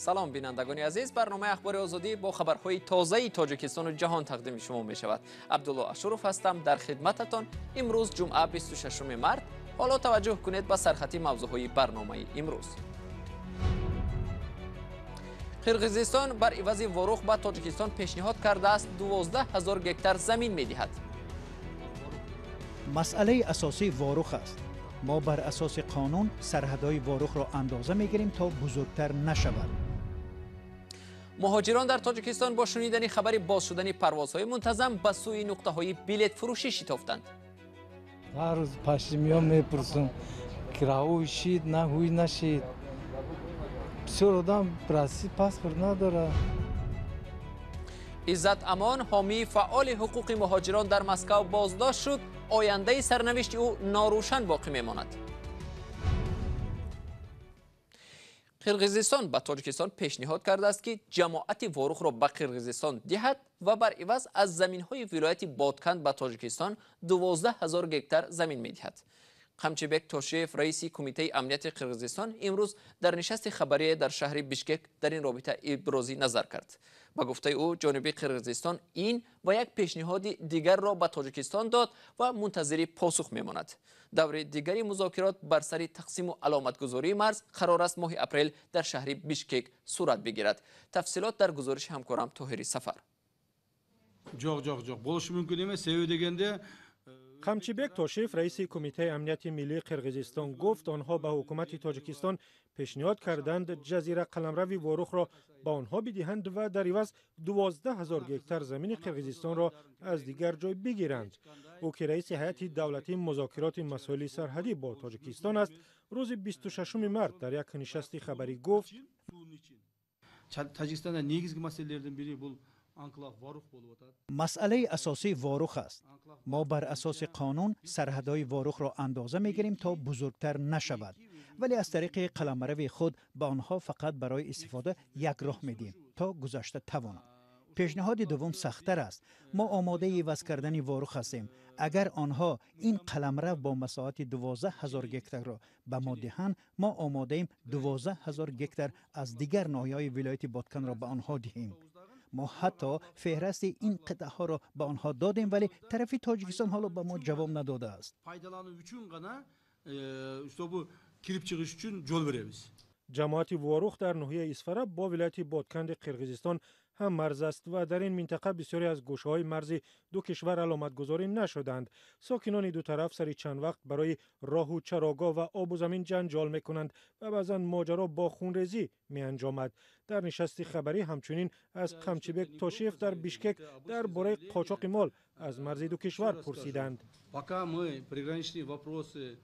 Салом бинандагони азиз, барномаи Ахбори Озодӣ бо хабарҳои тозаи Тоҷикистону ҷаҳон тақдими шумо мешавад. Абдулло Ашуров ҳастам дар хидмататон. Имрӯз ҷумъа 26 март. Ҳоло таваҷҷӯҳ кунед ба сархати мавзӯъҳои барномаи имрӯз. Қирғизистон бар ивази Ворух ба Тоҷикистон пешниҳод кардааст 12 000 гектар замин медиҳад. Масъалаи асосӣ Ворух аст. Мо бар асоси қонун сарҳадҳои Ворухро андоза мегирем то бузургтар нашавад. Муҳоҷирон дар Тоҷикистон бо шунидани хабари боз шудани парвозҳои мунтазам ба сӯи нуқтаҳои билетфурӯшӣ шитофтанд. Ҳар рӯз пашимиён мепурсам, ки раҳӯй шид, на ҳуй нашид. Бисёр одам расӣ паспорт надорад. Иззат Амон, ҳомии фаъоли ҳуқуқи муҳоҷирон дар Москав боздошт шуд. Ояндаи сарнавишти ӯ норӯшан боқӣ мемонад. Қирғизистон ба Тоҷикистон пешниҳод кардааст, ки ҷамоати Ворухро ба Қирғизистон диҳад ва бар иваз аз заминҳои вилояти Бодканд ба Тоҷикистон 12 000 гектар замин медиҳад. Қамчибек Тошиев, раиси Кумитаи амнияти Қирғизистон, имрӯз дар нишасти хабарие дар шаҳри Бишкек дар ин робита ибрози назар кард. Ба гуфтаи ӯ, ҷониби Қирғизистон ин ва як пешниҳоди дигарро ба Тоҷикистон дод ва мунтазири посух мемонад. Даври дигари музокирот бар сари тақсиму аломатгузории марз қарор аст моҳи апрел дар шаҳри Бишкек сурат бигирад. Тафсилот дар гузориши ҳамкорам Тоҳири Сафар. Жок, жок, жок, болушу мүмкүн эмес, себеби дегенде Қамчибек Тошиев, раиси Кумитаи амнияти миллии Қирғизистон, гуфт онҳо ба ҳукумати Тоҷикистон пешниҳод карданд ҷазира қаламрави Ворухро ба онҳо бидиҳанд ва дар иваз 12 000 гектар замини Қирғизистонро аз дигар ҷой бигиранд. Ӯ ки раиси ҳайати давлатии музокироти масоили сарҳадӣ бо Тоҷикистон аст, рӯзи 26 март дар як нишасти хабарӣ гуфт: Тажикистанда негизги маселелердин бири бул анклав Ворух болуп атат. Масъалаи асосӣ Ворух аст. Мо бар асоси қонун сарҳадҳои Ворухро андоза мегирем то бузургтар нашавад, вале аз тариқи қаламрави худ ба онҳо фақат барои истифода як роҳ медиҳем то гузашта тавонанд. Пешниҳоди дуввум сахттар аст. Мо омодаи иваз кардани Ворух ҳастем. Агар онҳо ин қаламрав бо масоҳати 12 000 гектарро ба мо диҳанд, мо омодаем 12 000 гектар аз дигар ноҳияҳои вилояти Бодканро ба онҳо диҳем. Мо ҳатто феҳрасти ин қитъаҳоро ба онҳо додем, вале тарафи Тоҷикистон ҳоло ба мо ҷавоб надодааст. Пайдалануу үчүн гана, чтобы кирип чыгыш үчүн жол беребиз. Ҷамоати Ворух дар ноҳияи Исфара бо вилояти Бодканди Қирғизистон ҳам марз аст ва дар ин минтақа бисёре аз гӯшаҳои марзи ду кишвар аломатгузорӣ нашуданд. Сокинони ду тараф сари чанд вақт барои роҳу чарогоҳ ва обу замин ҷанҷол мекунанд ва баъзан моҷаро бо хунрезӣ меанҷомад. Дар нишасти хабарӣ ҳамчунин аз Қамчибек Тошиев дар Бишкек дар бораи қочоқи мол аз марзи ду кишвар пурсиданд. Пока мы приграничные вопросы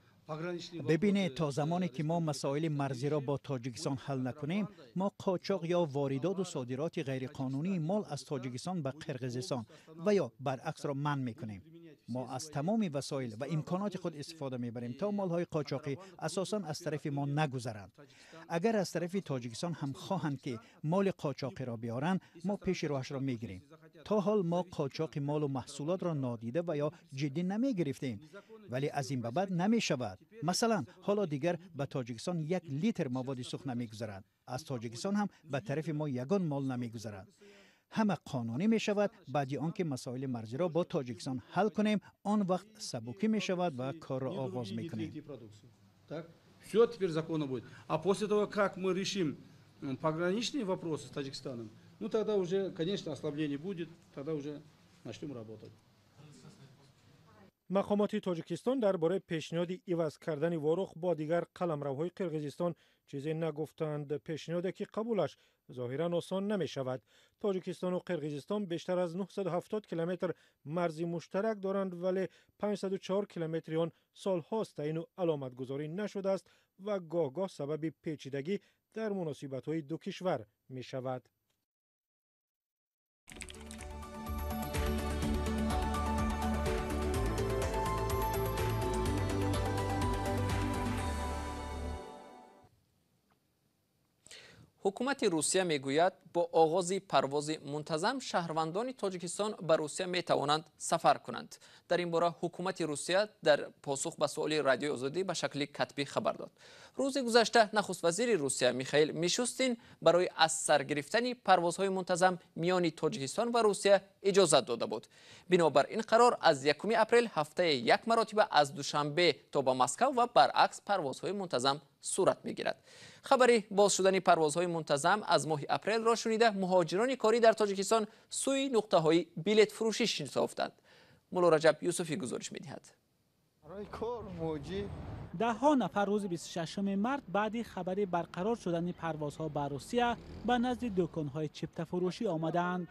Бибинед, то замоне ки мо масоили марзиро бо Тоҷикистон ҳал накунем, мо қочоқ ё воридоту содироти ғайриқонунии мол аз Тоҷикистон ба Қирғизистон ва ё баръаксро манъ мекунем. Мо аз тамоми васоил ва имконоти худ истифода мебарем то молҳои қочоқӣ асосан аз тарафи мо нагузаранд. Агар аз тарафи Тоҷикистон ҳам хоҳанд ки моли қочоқиро биёранд, мо пеши роҳашро мегирем. То ҳол мо қочоқи молу маҳсулотро нодида ва ё ҷиддӣ намегирифтем, вале аз ин ба баъд намешавад. Масалан, ҳоло дигар ба Тоҷикистон як литр маводи сӯхт намегузарад. Аз Тоҷикистон ҳам ба тарафи мо ягон мол намегузарад. Ҳама қонунӣ мешавад баъди он ки масоили марзиро бо Тоҷикистон ҳал кунем, он вақт сабукӣ мешавад ва корро оғоз мекунем. Все теперь законно будет. А после того, как мы решим пограничные вопросы с Таджикистаном, ну тогда уже, конечно, ослабление будет, тогда уже начнем работать. Мақомоти Тоҷикистон дар бораи пешниҳоди иваз кардани Ворух бо дигар қаламравҳои Қирғизистон чизе нагуфтанд, пешниҳоде ки қабулаш зоҳиран осон намешавад. Тоҷикистону Қирғизистон бештар аз 970 километр марзи муштарак доранд, вале 504 километри он солҳост таъину аломатгузорӣ нашудааст ва гоҳ-гоҳ сабаби печидагӣ дар муносибатҳои ду кишвар мешавад. Ҳукумати Русия мегӯяд, бо оғози парвози мунтазам шаҳрвандони Тоҷикистон ба Русия метавонанд сафар кунанд. Дар ин бора ҳукумати Русия дар посух ба суоли Радиои Озодӣ ба шакли катбӣ хабар дод. Рӯзи гузашта нахуствазири Русия Михаил Мишустин барои аз сар гирифтани парвозҳои мунтазам миёни Тоҷикистон ва Русия иҷозат дода буд. Бинобар ин қарор аз 1 апрел ҳафтаи як маротиба аз Душанбе то ба Москав ва баръакс парвозҳои мунтазам сурат мегирад. Хабари боз шудани парвозҳои мунтазам аз моҳи апрелро шунида муҳоҷирони корӣ дар Тоҷикистон сӯи нуқтаҳои билетфурӯшӣ шитофтанд. Мулло Раҷаб Юсуфӣ гузориш медиҳад. Даҳҳо нафар рӯзи 26 март баъди хабари барқарор шудани парвозҳо ба Русия ба назди дуконҳои чиптафурӯшӣ омадаанд.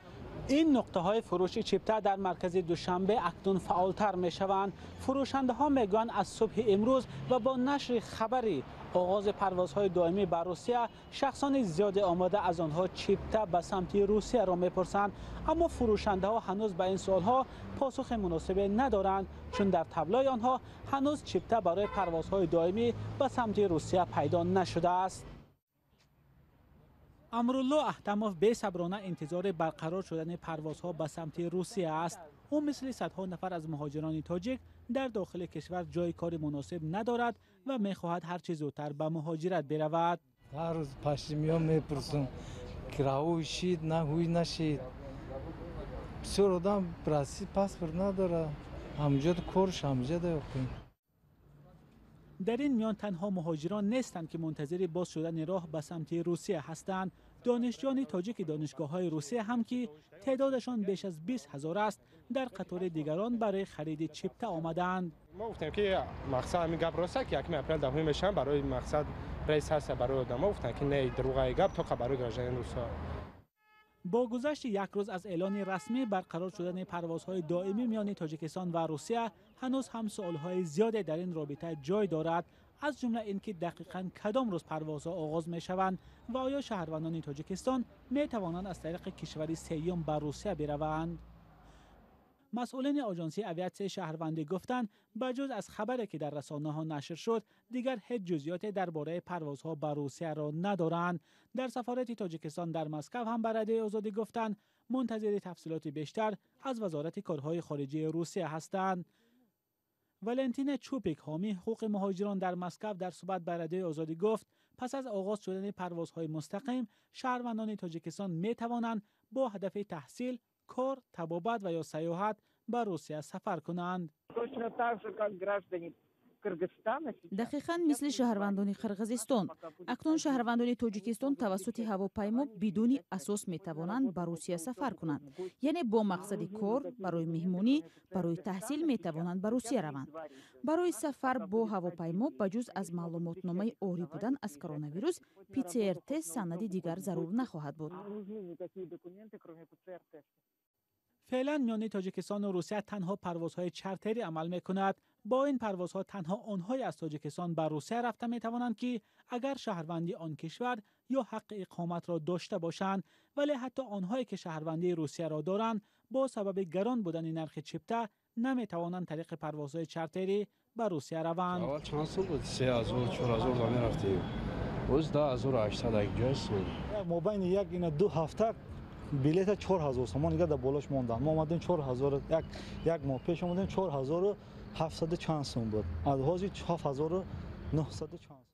Ин нуқтаҳои фурӯши чипта дар маркази Душанбе акнун фаъолтар мешаванд. Фурӯшандаҳо мегӯянд, аз субҳи имрӯз ва бо нашри хабари оғози парвозҳои доимӣ ба Русия шахсони зиёде омода аз онҳо чипта ба самти Русияро мепурсанд. Аммо фурӯшандаҳо ҳанӯз ба ин суолҳо посухи муносибе надоранд, чун дар таблои онҳо ҳанӯз чипта барои парвозҳои доимӣ ба самти Русия пайдо нашудааст. Амрулло Аҳтамов бесаброна интизори барқарор шудани парвозҳо ба самти Русия аст. Ӯ мисли садҳо нафар аз муҳоҷирони тоҷик дар дохили кишвар ҷои кори муносиб надорад ва мехоҳад ҳарчи зудтар ба муҳоҷират биравад. Ҳар рӯз пашти миён мепурсам, ки раҳӯй шид, на ҳуй нашид. Бисёр одам Россия паспорт надорад, ҳамҷода корш ҳамҷода ёфтем. Дар ин миён танҳо муҳоҷирон нестанд, ки мунтазири боз шудани роҳ ба самти Русия ҳастанд. Донишҷӯёни тоҷики донишгоҳҳои Русия ҳам, ки теъдодашон беш аз 20 ҳазор аст, дар қатори дигарон барои хариди чипта омадаанд. Мо гуфтем, ки мақсад ҳамин гап рост, ки 1 апрел даҳуми мешаванд, барои мақсад рейс ҳаст барои одамо. Гуфтанд, ки не, дурӯғаи гап, тоқа барои гражданин русҳо. Бо гузашти як рӯз аз эълони расмӣ барқарор шудани парвозҳои доимӣ миёни Тоҷикистон ва Русия, ҳанӯз ҳам суолҳои зиёде дар ин робита ҷой дорад, аз ҷумла ин ки дақиқан кадом рӯз парвозҳо оғоз мешаванд ва оё шаҳрвандони Тоҷикистон метавонанд аз тариқи кишвари сеюм ба Русия бираванд. Масъулини оҷонсии авиатсияи шаҳрвандӣ гуфтанд, ба ҷуз аз хабаре, ки дар расонаҳо нашр шуд, дигар ҳеҷ ҷузъиёте дар бораи парвозҳо ба Русияро надоранд. Дар сафорати Тоҷикистон дар Москав ҳам ба Радиои Озодӣ гуфтанд, мунтазири тафсилоти бештар аз Вазорати корҳои хориҷии Русия ҳастанд. Валентина Чупик, ҳомии ҳуқуқи муҳоҷирон дар Москав, дар суҳбат ба Радиои Озодӣ гуфт, пас аз оғоз шудани парвозҳои мустақим шаҳрвандони Тоҷикистон метавонанд бо ҳадафи таҳсил, кор, табобат ва ё сайёҳат ба Русия сафар кунанд. Дақиқан мисли шаҳрвандони Қирғизистон. Акнун шаҳрвандони Тоҷикистон тавассути ҳавопаймо бидуни асос метавонанд ба Русия сафар кунанд. Яъне бо мақсади кор, барои меҳмонӣ, барои таҳсил метавонанд ба Русия раванд. Барои сафар бо ҳавопаймо ба ҷуз аз маълумотномаи орӣ будан аз коронавирус, ПЦР тест, санади дигар зарур нахоҳад буд. Феълан миёни Тоҷикистону Русия танҳо парвозҳои чартерӣ амал мекунад. Бо ин парвозҳо танҳо онҳое аз Тоҷикистон ба Русия рафта метавонанд, ки агар шаҳрванди он кишвар ё ҳаққи иқоматро дошта бошанд. Вале ҳатто онҳое, ки шаҳрвандии Русияро доранд, бо сабаби гарон будани нархи чипта наметавонанд тариқи парвозҳои чартерӣ ба Русия раванд. Аввал чанд сум буд? 3000, 4000 да мерафтем. Боз 10800 як ҷой сум. Мобайни як ина 2 ҳафта билета 4000 сомон дига дар болош монданд. Мо омадем 4000, як моҳ пеш омадем, 4700 чанд сум буд, аз ҳозир 7900 чанд.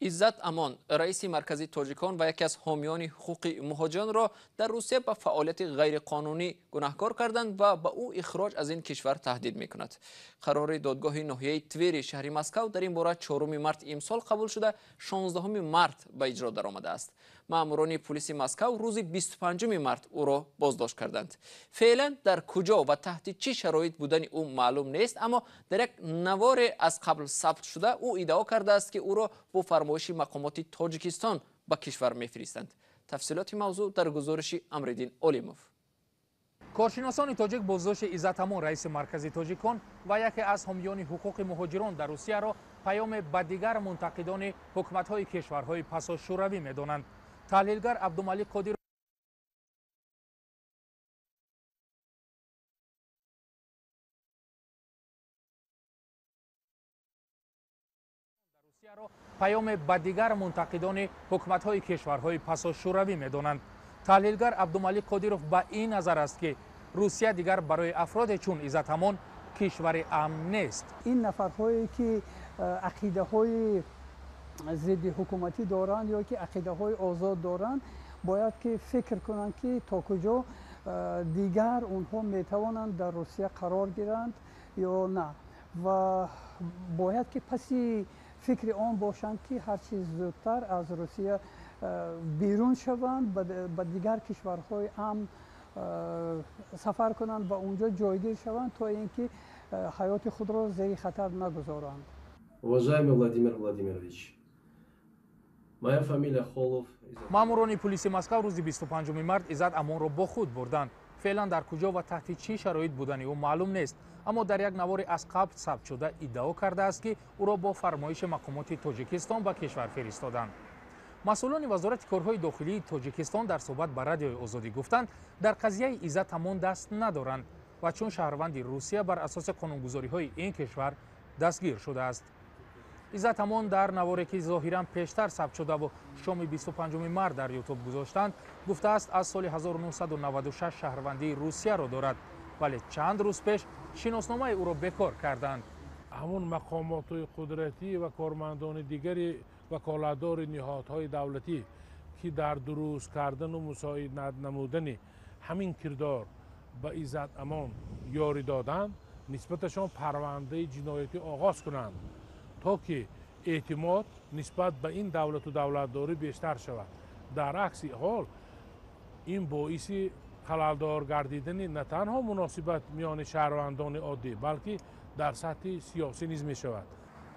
Иззат Амон, раиси маркази тоҷикон ва яке аз ҳомиёни ҳуқуқи муҳоҷиронро дар Русия ба фаъолияти ғайриқонунӣ гунаҳкор карданд ва ба ӯ ихроҷ аз ин кишвар таҳдид мекунад. Қарори додгоҳи ноҳияи Твери шаҳри Москав дар ин бора 4 март имсол қабул шуда, 16 март ба иҷро даромадааст. Маъмурони пулиси Москав рӯзи 25 март ӯро боздошт карданд. Феълан дар куҷо ва таҳти чӣ шароит будани ӯ маълум нест, аммо дар як наворе аз қабл сабт шуда ӯ иддао кардааст, ки ӯро бо фармоиши мақомоти Тоҷикистон ба кишвар мефиристанд. Тафсилоти мавзӯъ дар гузориши Амриддин Олимов. Коршиносони тоҷик боздошти Иззат Амон, раиси маркази тоҷикон ва яке аз ҳомиёни ҳуқуқи муҳоҷирон дар Русияро паёме ба дигар мунтақидони ҳукуматҳои кишварҳои пасошӯравӣ медонанд. Таҳлилгар Абдумалик Қодир Паёме ба дигар мунтақидони ҳукуматҳои кишварҳои пасошӯравӣ медонанд. Таҳлилгар Абдумалик Қодиров ба ин назар аст, ки Русия дигар барои афроде чун Иззат Амон кишвари амн нест. Ин нафарҳое ки ақидаҳои зидди ҳукуматӣ доранд ё ки ақидаҳои озод доранд, бояд ки фикр кунанд, ки то куҷо дигар онҳо метавонанд дар Русия қарор гиранд ё на, ва бояд ки паси фикри он бошанд, ки ҳарчи зудтар аз Русия берун шаванд, ба дигар кишварҳои амн сафар кунанд ва унҷо ҷойгир шаванд, то ин ки ҳаёти худро зери хатар нагузоранд. Уважаемый Владимир Владимирович, моя фамилия Холов. Маъмурони пулиси Москав рӯзи 25 март Иззат Амонро бо худ бурданд. Феълан дар куҷо ва таҳти чӣ шароит будани ӯ маълум нест, аммо дар як навори аз қабл сабтшуда иддао кардааст, ки ӯро бо фармоиши мақомоти Тоҷикистон ба кишвар фиристоданд. Масъулони Вазорати корҳои дохилии Тоҷикистон дар суҳбат ба Радиои Озодӣ гуфтанд, дар қазияи Иззат Амон даст надоранд ва чун шаҳрванди Русия бар асоси қонунгузориҳои ин кишвар дастгир шудааст. Иззат Амон дар наворе, ки зоҳиран пештар сабт шудаву шоми 25 март дар Ютуб гузоштанд, гуфтааст, аз соли 1996 шаҳрвандии Русияро дорад, вале чанд рӯз пеш шиносномаи ӯро бекор карданд. Ҳамун мақомоти қудратӣ ва кормандони дигари ваколатдори ниҳодҳои давлатӣ, ки дар дуруст кардану мусоидат намудани ҳамин кирдор ба Иззат Амон ёрӣ доданд, нисбаташон парвандаи ҷиноятӣ оғоз кунанд, то ки эътимод нисбат ба ин давлату давлатдорӣ бештар шавад. Дар акси ҳол ин боиси халалдор гардидани на танҳо муносибат миёни шаҳрвандони оддӣ, балки дар сатҳи сиёсӣ низ мешавад.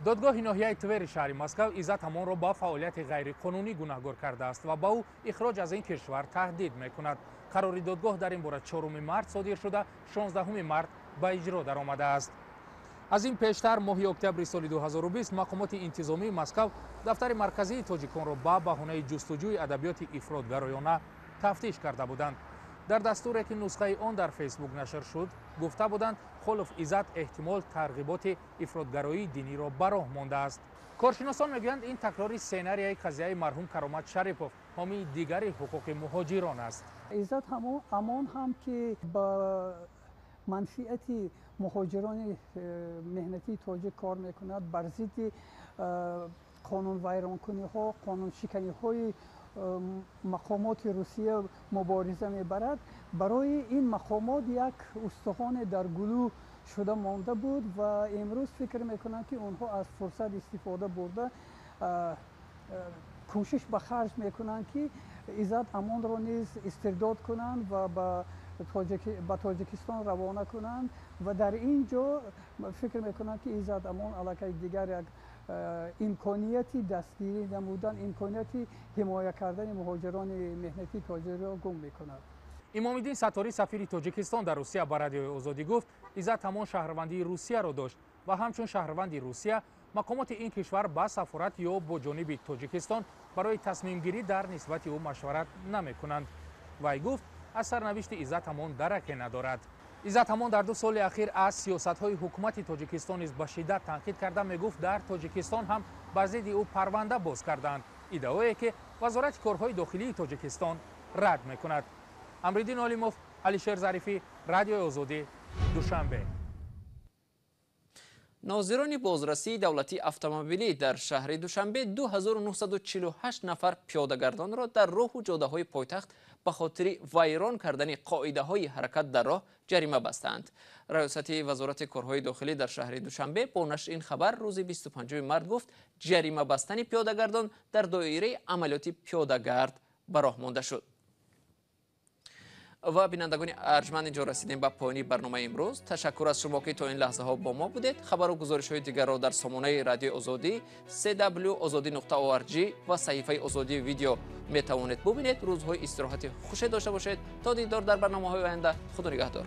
Додгоҳи ноҳияи Твери шаҳри Москав Иззат Амонро ба фаъолияти ғайриқонунӣ гунаҳгор кардааст ва ба ӯ ихроҷ аз ин кишвар таҳдид мекунад. Қарори додгоҳ дар ин бора 4 март содир шуда, 16 март ба иҷро даромадааст. Аз ин пештар моҳи октябри соли 2020 мақомоти интизомии Москав дафтари марказии тоҷиконро ба баҳонаи ҷустуҷӯи адабиёти ифротгароёна тафтиш карда буданд. Дар дастуре, ки нусхаи он дар Фейсбук нашр шуд, гуфта буданд, Холов Иззат эҳтимол тарғиботи ифротгароии диниро ба роҳ мондааст. Коршиносон мегӯянд, ин такрори сценарияи қазияи марҳум Каромат Шарипов, ҳомии дигари ҳуқуқи муҳоҷирон аст. Иззат Амон ҳам ки ба манфиати муҳоҷирони меҳнатии тоҷик кор мекунад, бар зидди қонунвайронкуниҳо, қонуншиканиҳои мақомоти Русия мубориза мебарад, барои ин мақомот як устухоне дар гулӯ шуда монда буд ва имрӯз фикр мекунанд, ки онҳо аз фурсат истифода бурда кӯшиш ба харҷ мекунанд, ки Иззат Амонро низ истирдод кунанд ва ба Тоҷикистон равона кунанд, ва дар ин ҷо фикр мекунанд, ки Иззат Амон аллакай дигар як имконияти дастгирӣ намудан, имконияти ҳимоя кардани муҳоҷирони меҳнатии тоҷикро гум мекунад. Имомиддин Сатторӣ, сафири Тоҷикистон дар Русия, ба Радиои Озодӣ гуфт, Иззат Амон шаҳрвандии Русияро дошт ва ҳамчун шаҳрванди Русия мақомоти ин кишвар ба сафорат ё бо ҷониби Тоҷикистон барои тасмимгирӣ дар нисбати ӯ машварат намекунанд. Вай гуфт, аз сарнавишти Иззат Амон дараке надорад. Иззат Амон дар 2 соли ахир аз сиёсатҳои ҳукумати Тоҷикистон низ ба шиддат танқид карда, мегуфт, дар Тоҷикистон ҳам бар зидди ӯ парванда боз карданд, иддаое ки Вазорати корҳои дохилии Тоҷикистон рад мекунад. Амриддин Олимов, Алишер Зарифӣ, Радиои Озодӣ, Душанбе. Нозирони бозрасии давлатии автомобилӣ дар шаҳри Душанбе 2948 нафар пиёдагардонро дар роҳу ҷодаҳои пойтахт ба хотири вайрон кардани қоидаҳои ҳаракат дар роҳ ҷарима бастаанд. Раёсати Вазорати корҳои дохилӣ дар шаҳри Душанбе бо нашри ин хабар рӯзи 25 март гуфт, ҷарима бастани пиёдагардон дар доираи амалиёти пиёдагард ба роҳ монда шуд. Ва бинандагони арҷманд, инҷо расидем ба поёни барномаи имрӯз. Ташаккур аз шумо, ки то ин лаҳзаҳо бо мо будед. Хабару гузоришҳои дигарро дар сомонаи Радиои Озодӣ cw.ozodi.org ва саҳифаи Озодӣ видео метавонед бубинед. Рӯзҳои истироҳати хуше дошта бошед. То дидор дар барномаҳои оянда. Худо нигаҳдор.